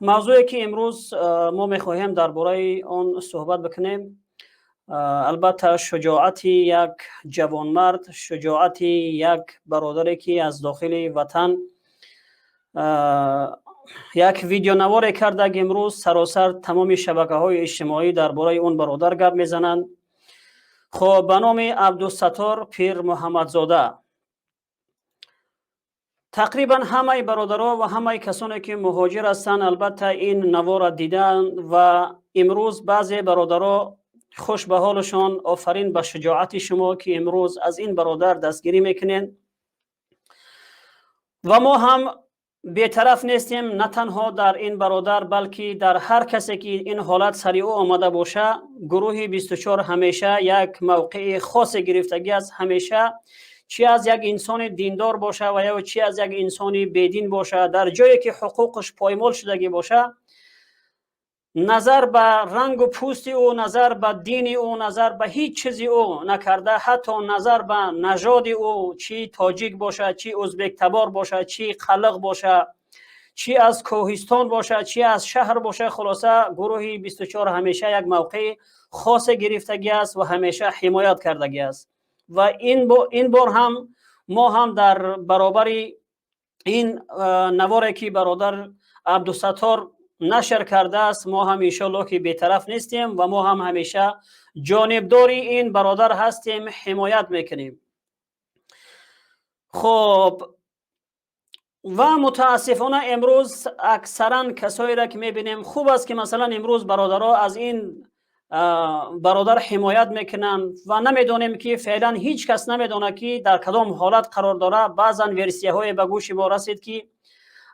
Мавзӯе, ки имрӯз мо мехоҳем дар бораи он суҳбат бикунем, албатта, шуҷоати як ҷавонмард, шуҷоати як бародаре, ки аз дохили ватан як видеонаворе карда, ки имрӯз саросар тамоми шабакаҳои иҷтимоӣ дар бораи он бародар гап мезананд. Хоб, ба номи Абдусаттор Пирмуҳаммадзода. Тақрибан ҳамаи бародаро ва ҳамаи касоне, ки муҳоҷир ҳастанд, албатта, ин наворро диданд. Ва имрӯз баъзе бародаро, хуш ба ҳолашон, офарин ба шуҷоати шумо, ки имрӯз аз ин бародар дастгирӣ мекунед. Ва мо ҳам бетараф нестем. На танҳо дар ин бародар, балки дар ҳар касе, ки ин ҳолат сари ӯ омада боша, гурӯҳи 24 ҳамеша як мавқеи хосе гирифтагӣ аст. Ҳамеша, чи аз як инсони диндор боша ва ё чи аз як инсони бедин боша, дар ҷое ки ҳуқуқаш поймол шудагӣ боша, назар ба рангу пӯсти ӯ, назар ба дини ӯ, назар ба ҳеҷ чизи ӯ накарда, ҳатто назар ба нажоди ӯ, чӣ тоҷик бошад, чӣ ӯзбектабор бошад, чӣ қалиқ бошад, чӣ аз кӯҳистон бошад, чӣ аз шаҳр бошад, хулоса, гурӯҳи 24 ҳамеша як мавқеи хосе гирифтагӣ аст ва ҳамеша ҳимоят кардагӣ аст. Ва ин бор ҳам мо ҳам дар баробари ин наворе, ки бародар Абдусаттор нашр кардааст, мо ҳам, иншоалло, ки бетараф нестем ва мо ҳам ҳамеша ҷонибдори ин бародар ҳастем, ҳимоят мекунем. Хоб, ва мутаассифона имрӯз аксаран касоеро, ки мебинем, хуб аст, ки масалан имрӯз бародаро аз ин бародар ҳимоят мекунанд ва намедонем, ки феълан ҳеҷ кас намедонад, ки дар кадом ҳолат қарор дорад. Баъзан версияҳое ба гӯши мо расид, ки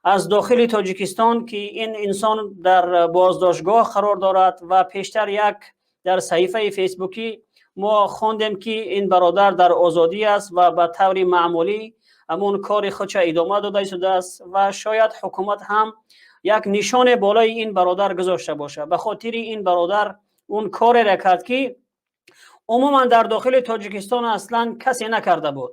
аз дохили Тоҷикистон, ки ин инсон дар боздоштгоҳ қарор дорад. Ва пештар як дар саҳифаи фейсбукӣ мо хондем, ки ин бародар дар озодӣ аст ва ба таври маъмулӣ ҳамон кори худша идома дода истодааст. Ва шояд ҳукумат ҳам як нишоне болои ин бародар гузошта бошад. Ба хотири ин бародар он кореро кард, ки умуман дар дохили Тоҷикистон аслан касе накарда буд.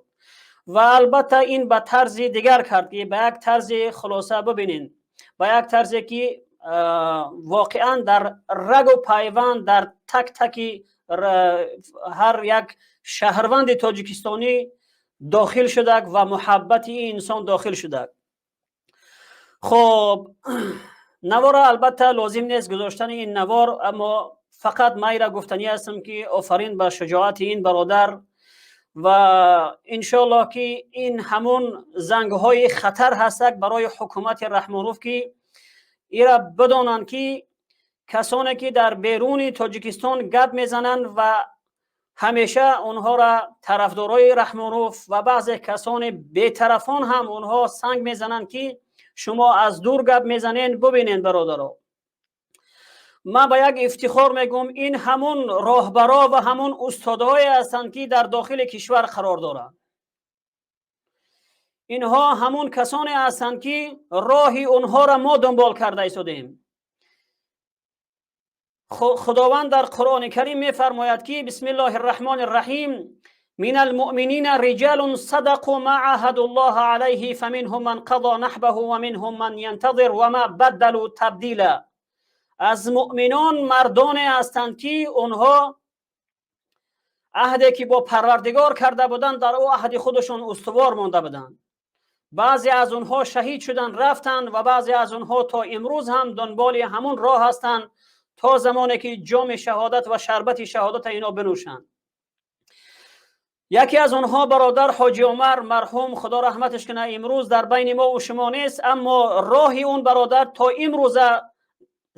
Ва албатта, ин ба тарзи дигар кард, ки ба як тарзи, хулоса, бибинед, ба як тарзе, ки воқеан дар рагу пайванд, дар так таки ҳар як шаҳрванди тоҷикистонӣ дохил шудак ва муҳаббати ин инсон дохил шудак. Хоб, навора албатта лозим нест гузоштани ин навор, аммо фақат майра гуфтанӣ ҳастам, ки офарин ба шуҷоати ин бародар. Ва иншоаллоҳ, ки ин ҳамон зангҳои хатар ҳастак барои ҳукумати Раҳмонов, ки ира бидонанд, ки касоне, ки дар беруни Тоҷикистон гап мезананд ва ҳамеша онҳоро тарафдорои Раҳмонов ва баъзе касони бетарафон ҳам онҳо санг мезананд, ки шумо аз дур гап мезанед. Бубинед, бародаро, ман ба як ифтихор мегӯм: ин ҳамун роҳбаро ва ҳамун устодҳое ҳастанд, ки дар дохили кишвар қарор доранд. Инҳо ҳамун касоне ҳастанд, ки роҳи онҳоро мо дунбол карда истодем. Худованд дар Қуръони Карим мефармояд, ки бисмиллоҳи рраҳмони рраҳим: من المؤمنين رجال صدقوا ما عاهدوا الله عليه فمنهم من قضى نحبه ومنهم من ينتظر وما بدلوا تبديلا. Аз муъминон мардоне ҳастанд, ки онҳо аҳде, ки бо Парвардигор карда буданд, дар ӯ аҳди худашон устувор монда буданд. Баъзе аз онҳо шаҳид шуданд, рафтанд, ва баъзе аз онҳо то имрӯз ҳам дунболи ҳамун роҳ ҳастанд, то замоне ки ҷоми шаҳодат ва шарбати шаҳодата ино бинӯшанд. Яке аз онҳо бародар Ҳоҷи Умар, марҳум, Худо раҳматаш кунад, имрӯз дар байни мо у шумо нест, аммо роҳи он бародар то имрӯза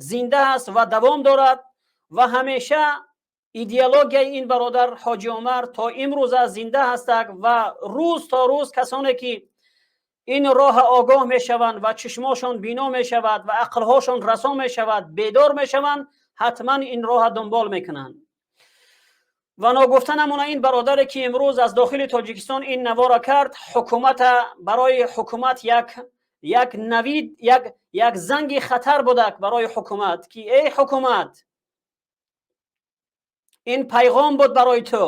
зинда аст ва давом дорад. Ва ҳамеша идеологияи ин бародар Ҳоҷи Умар то имрӯза зинда ҳастак. Ва рӯз то рӯз касоне, ки ин роҳа огоҳ мешаванд ва чишмошон бино мешавад ва ақлҳошон расо мешавад, бедор мешаванд, ҳатман ин роҳа дунбол мекунанд. Ва ногуфта намона, ин бародаре, ки имрӯз аз дохили Тоҷикистон ин навора кард, ҳукумата, барои ҳукумат як навид, як занги хатар будак барои ҳукумат, ки эй ҳукумат, ин пайғом буд барои ту,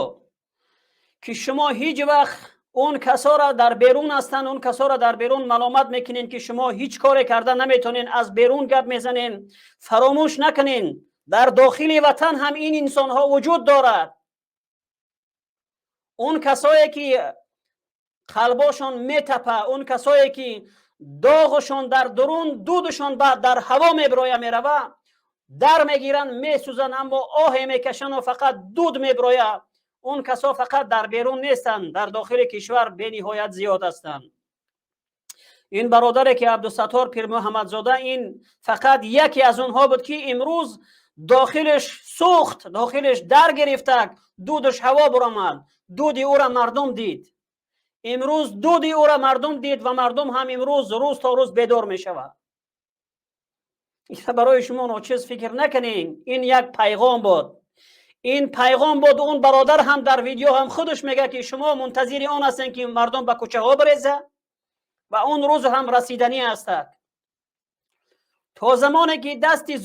ки шумо ҳеҷ вақт Он касора дар берун ҳастанд, он касора дар берун маломат мекунен, ки шумо ҳеҷ коре карда наметонен, аз берун гап мезанен. Фаромӯш накунен, дар дохили ватан ҳам ин инсонҳо вуҷуд дорад. Он касое ки қалбошон метапа, он касое ки доғушон дар дурун, дудушон баъд дар ҳаво меброя мерава, дар мегиранд, месӯзанд, аммо оҳе мекашану фақат дуд меброя. Он касо фақат дар берун нестанд, дар дохили кишвар бениҳоят зиёд ҳастанд. Ин бародаре ки Абдусаттор Пирмуҳаммадзода, ин фақат яке аз онҳо буд, ки имрӯз дохилаш сӯхт, дохилаш дар гирифтак, дудаш ҳаво баромад, дуди ӯра мардум дид. Имрӯз дуди ӯра мардум дид ва мардум ҳам имрӯз рӯз то рӯз бедор мешавад. Барои шумо ночиз фикр накунед, ин як пайғом буд, ин пайғом буд. Он бародар ҳам дар видео ҳам худаш мегӯяд, ки шумо мунтазири он ҳастем, ки мардум ба кӯчаҳо биреза, ва он рӯз ҳам расиданӣ ҳастад. То замоне ки дасти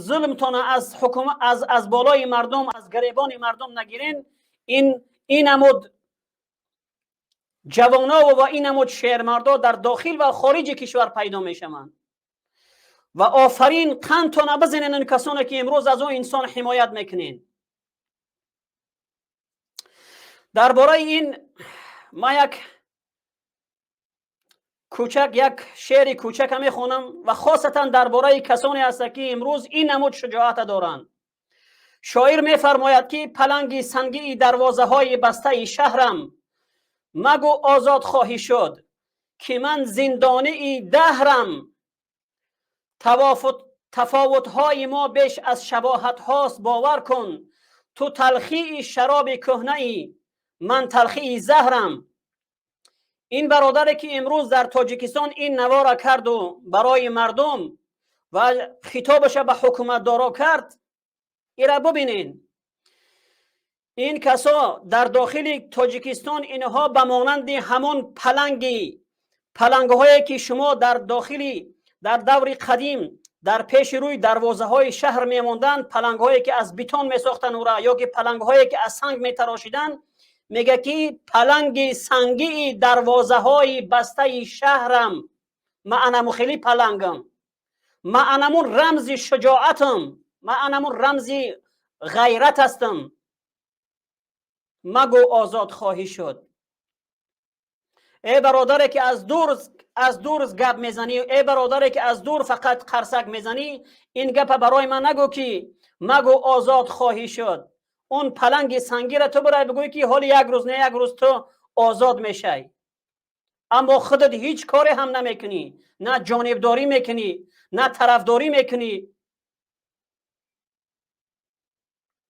зулмтона аз ҳукум аз болои мардум, аз гаребони мардум нагирен, ин намуд ҷавоно ва ин намуд шермардо дар дохил ва хориҷи кишвар пайдо мешаванд. Ва офарин, қандтона бизанен ин касоне ки имрӯз аз он инсон ҳимоят мекунен. Дар бораи ин ма як кӯчак, як шеъри кӯчака мехонам ва хосатан дар бораи касоне ҳаста, ки имрӯз ин намуд шуҷоата доранд. Шоир мефармояд, ки паланги сангии дарвозаҳои бастаи шаҳрам, магӯ озод хоҳӣ шуд, ки ман зиндонии даҳрам. Тафовутҳои мо беш аз шабоҳатҳост, бовар кун, ту талхии шароби кӯҳнаӣ, ман талхии заҳрам. Ин бародаре ки имрӯз дар Тоҷикистон ин навора карду барои мардум ва хитобаша ба ҳукуматдоро кард, ира бубинен. Ин касо дар дохили Тоҷикистон, инҳо ба монанди ҳамон паланги палангҳое ки шумо дар дохили дар даври қадим дар пеши рӯи дарвозаҳои шаҳр мемонданд, палангҳое ки аз бетон месохтанд ура ё ки палангҳое ки аз санг метарошиданд, мега ки паланги сангии дарвозаҳои бастаи шаҳрам, ма анаму хели палангам, ма анамун рамзи шуҷоатам, ма анамун рамзи ғайрат ҳастам, магӯ озод хоҳӣ шуд. Э бародаре ки аз дур гап мезанӣ, э бародаре ки аз дур фақат қарсак мезанӣ, ин гапа барои ман нагӯ, ки магӯ озод хоҳӣ шуд. Он паланги сангира ту бирай бигӯй, ки ҳоли як рӯз не як рӯз ту озод мешай, аммо худат ҳеҷ коре ҳам намекунӣ, на ҷонибдорӣ мекунӣ, на тарафдорӣ мекунӣ.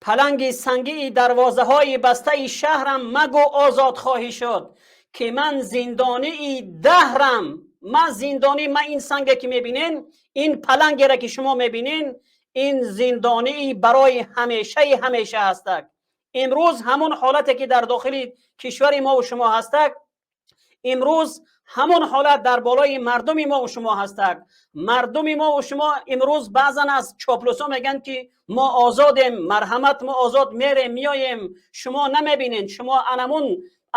Паланги сангии дарвозаҳои бастаи шаҳрам, магӯ озод хоҳӣ шуд, ки ман зиндонии даҳрам. Ман зиндонӣ, ман ин санге ки мебинен, ин палангере ки шумо мебинен, ин зиндонии барои ҳамешаи ҳамеша ҳастак. Имрӯз ҳамон ҳолате ки дар дохили кишвари мову шумо ҳастак, имрӯз ҳамон ҳолат дар болои мардуми мову шумо ҳастак. Мардуми мову шумо имрӯз баъзан аз чоплусо мегӯянд, ки мо озодем, марҳамат, мо озод мерем, меоем, шумо намебинед, шумо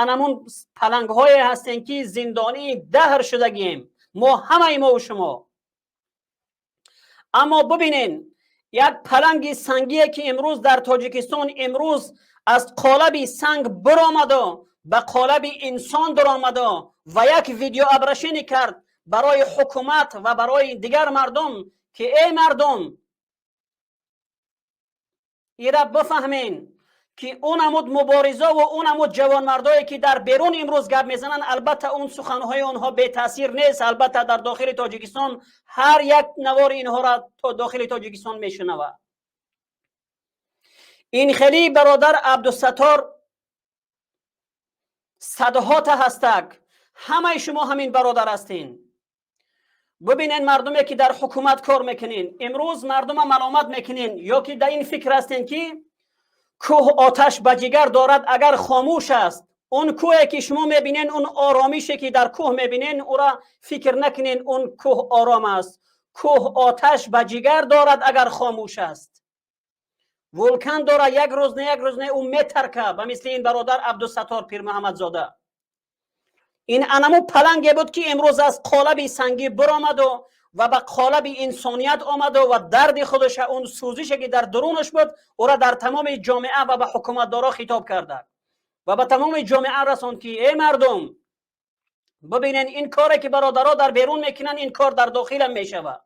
анамун палангҳое ҳастем, ки зиндонии даҳр шудагием мо, ҳамаи мову шумо. Аммо бубинед, як паланги сангие ки имрӯз дар Тоҷикистон имрӯз аз қолаби санг биромаду ба қолаби инсон даромаду ва як видеообращение кард барои ҳукумат ва барои дигар мардум, ки эй мардум, ира бифаҳмен, ки он амуд муборизову он амуд ҷавонмардое ки дар берун имрӯз гап мезананд, албатта он суханҳои онҳо бетаъсир нест. Албатта дар дохили Тоҷикистон ҳар як навори инҳоро то дохили Тоҷикистон мешунавад. Ин хели бародар Абдусаттор садҳота ҳастак, ҳамаи шумо ҳамин бародар ҳастин. Бубинед, мардуме ки дар ҳукумат кор мекунен, имрӯз мардума маломат мекунен ё ки дар ин фикр ҳастен, ки кӯҳ оташ ба ҷигар дорад, агар хомӯш аст. Он кӯҳе ки шумо мебинен, он оромише ки дар кӯҳ мебинен, ӯра фикр накунен он кӯҳ ором аст. Кӯҳ оташ ба ҷигар дорад, агар хомӯш аст. Вулкан дорад, як рӯз не як рӯз не ӯ метарка, ба мисли ин бародар Абдусаттор Пирмуҳаммадзода. Ин анаму паланге буд, ки имрӯз аз қолаби сангӣ биромаду ва ба қолаби инсоният омаду ва дарди худша, он сӯзише ки дар дурунаш буд, ӯра дар тамоми ҷомеа ва ба ҳукуматдоро хитоб карда ва ба тамоми ҷомеа расонд, ки эй мардум, бибинед, ин коре ки бародаро дар берун мекунанд, ин кор дар дохилам мешавад.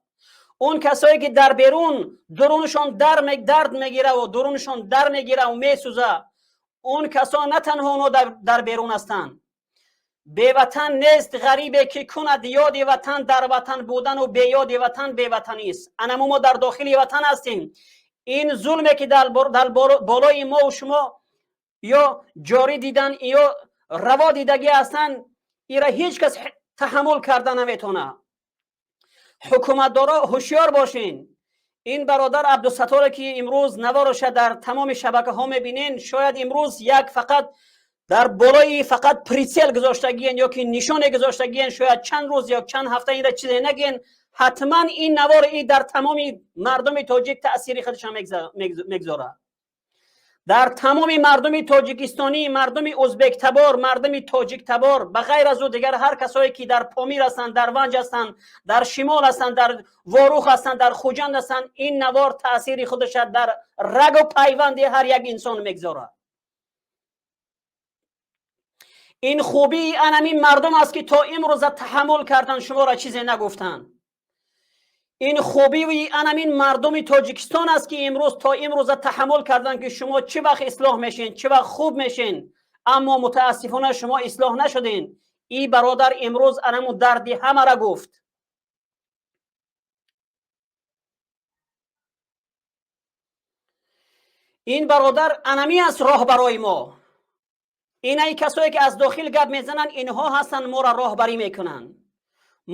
Он касое ки дар берун дуруншон дард мегираву дуруншон дар мегираву месӯза, он касо на танҳо онҳо дар берун ҳастанд. Беватан нест ғарибе, ки кунад ёди ватан, дар ватан будану беёди ватан беватанист. Анаму мо дар дохили ватан ҳастем. Ин зулме ки дар болои мо шумо ё ҷорӣ дидан ё раво дидагӣ ҳастанд, ира ҳеҷ кас таҳаммул карда наметавонад. Ҳукуматдоро, ҳушёр бошин. Ин бародар Абдусатторе ки имрӯз навороша дар тамоми шабакаҳо мебинен, шояд имрӯз як фақат дар болои фақат прицел гузоштагиен ё ки нишоне гузоштагиен, шояд чанд рӯз ё чанд ҳафта инра чизе нагӯен, ҳатман ин навор и дар тамоми мардуми тоҷик таъсири худашро мегузорад. Дар тамоми мардуми тоҷикистонӣ, мардуми ӯзбектабор, мардуми тоҷиктабор, ба ғайр аз ӯ дигар ҳар касое ки дар Помир ҳастанд, дар Ванҷ ҳастанд, дар шимол ҳастанд, дар Ворух ҳастанд, дар Хуҷанд ҳастанд, ин навор таъсири худашро дар рагу пайванди ҳар як инсон мегузорад. Ин хубии анамин мардум аст, ки то имрӯза таҳаммул кардан, шуморо чизе нагуфтанд. Ин хубии анамин мардуми Тоҷикистон аст, ки имрӯз то имрӯза таҳаммул карданд, ки шумо чӣ вақт ислоҳ мешен, чӣ вақт хуб мешен. Аммо мутаассифона шумо ислоҳ нашуден. И бародар имрӯз анаму дарди ҳамара гуфт. Ин бародар анами аст роҳ барои мо. Инаи касое ки аз дохил гап мезананд, инҳо ҳастанд моро роҳбарӣ мекунанд.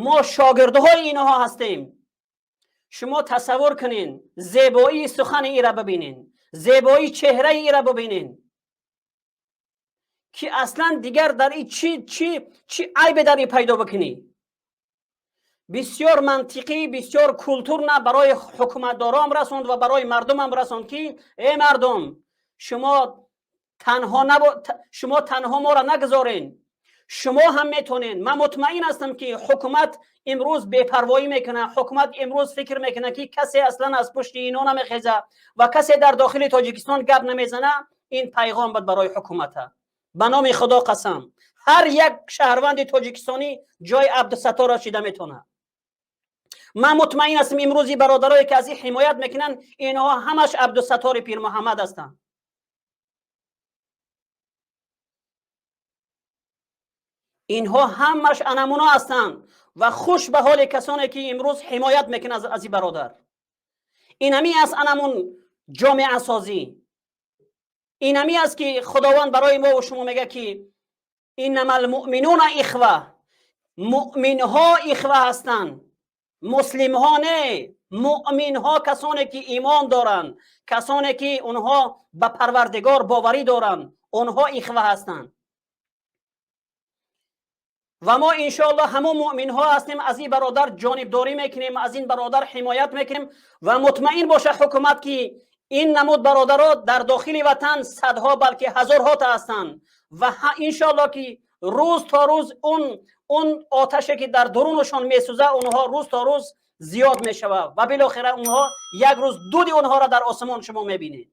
Мо шогирдҳои инҳо ҳастем. Шумо тасаввур кунен, зебоии сухани ира бибинен, зебоии чеҳраи ира бибинен, ки аслан дигар дар и чӣ чӣ чӣ айбе дар и пайдо бикунӣ? Бисёр мантиқӣ, бисёр культурно барои ҳукуматдором расонд ва барои мардумам расонд, ки эй мардум, шумо танҳо набо, шумо танҳо моро нагузорен, шумо ҳам метонен. Ман мутмаин ҳастам, ки ҳукумат имрӯз бепарвоӣ мекунад. Ҳукумат имрӯз фикр мекунад, ки касе аслан аз пушти ино намехеза ва касе дар дохили Тоҷикистон гап намезана. Ин пайғом буд барои ҳукумата. Ба номи Худо қасам, ҳар як шаҳрванди тоҷикистонӣ ҷои Абдусатторро шида метавонад. Ман мутмаин ҳастам, имрӯзи бародарое ки аз ин ҳимоят мекунанд, инҳо ҳамаш Абдусаттори Пирмуҳаммад ҳастанд. Инҳо ҳамаш анамуно ҳастанд ва хуш ба ҳоли касоне ки имрӯз ҳимоят мекунанд аз ин бародар. Инами аст анамун ҷомеасозӣ. Инами аст, ки Худованд барои мо ва шумо мегӯяд, ки إنما المؤمنون إخوة. Муъминҳо ихва ҳастанд, муслимҳо не. Муъминҳо, касоне ки имон доранд, касоне ки онҳо ба Парвардигор боварӣ доранд, онҳо ихва ҳастанд. Ва мо иншоаллоҳ ҳамон муъминҳо ҳастем. Аз ин бародар ҷонибдорӣ мекунем, аз ин бародар ҳимоят мекунем. Ва мутмаин боша ҳукумат, ки ин намуд бародаро дар дохили ватан садҳо, балки ҳазорҳо та ҳастанд. Ва иншоаллоҳ ки рӯз то рӯз он оташе ки дар дурунашон месӯза, онҳо рӯз то рӯз зиёд мешавад ва билохира онҳо як рӯз дуди онҳоро дар осмон шумо мебинед.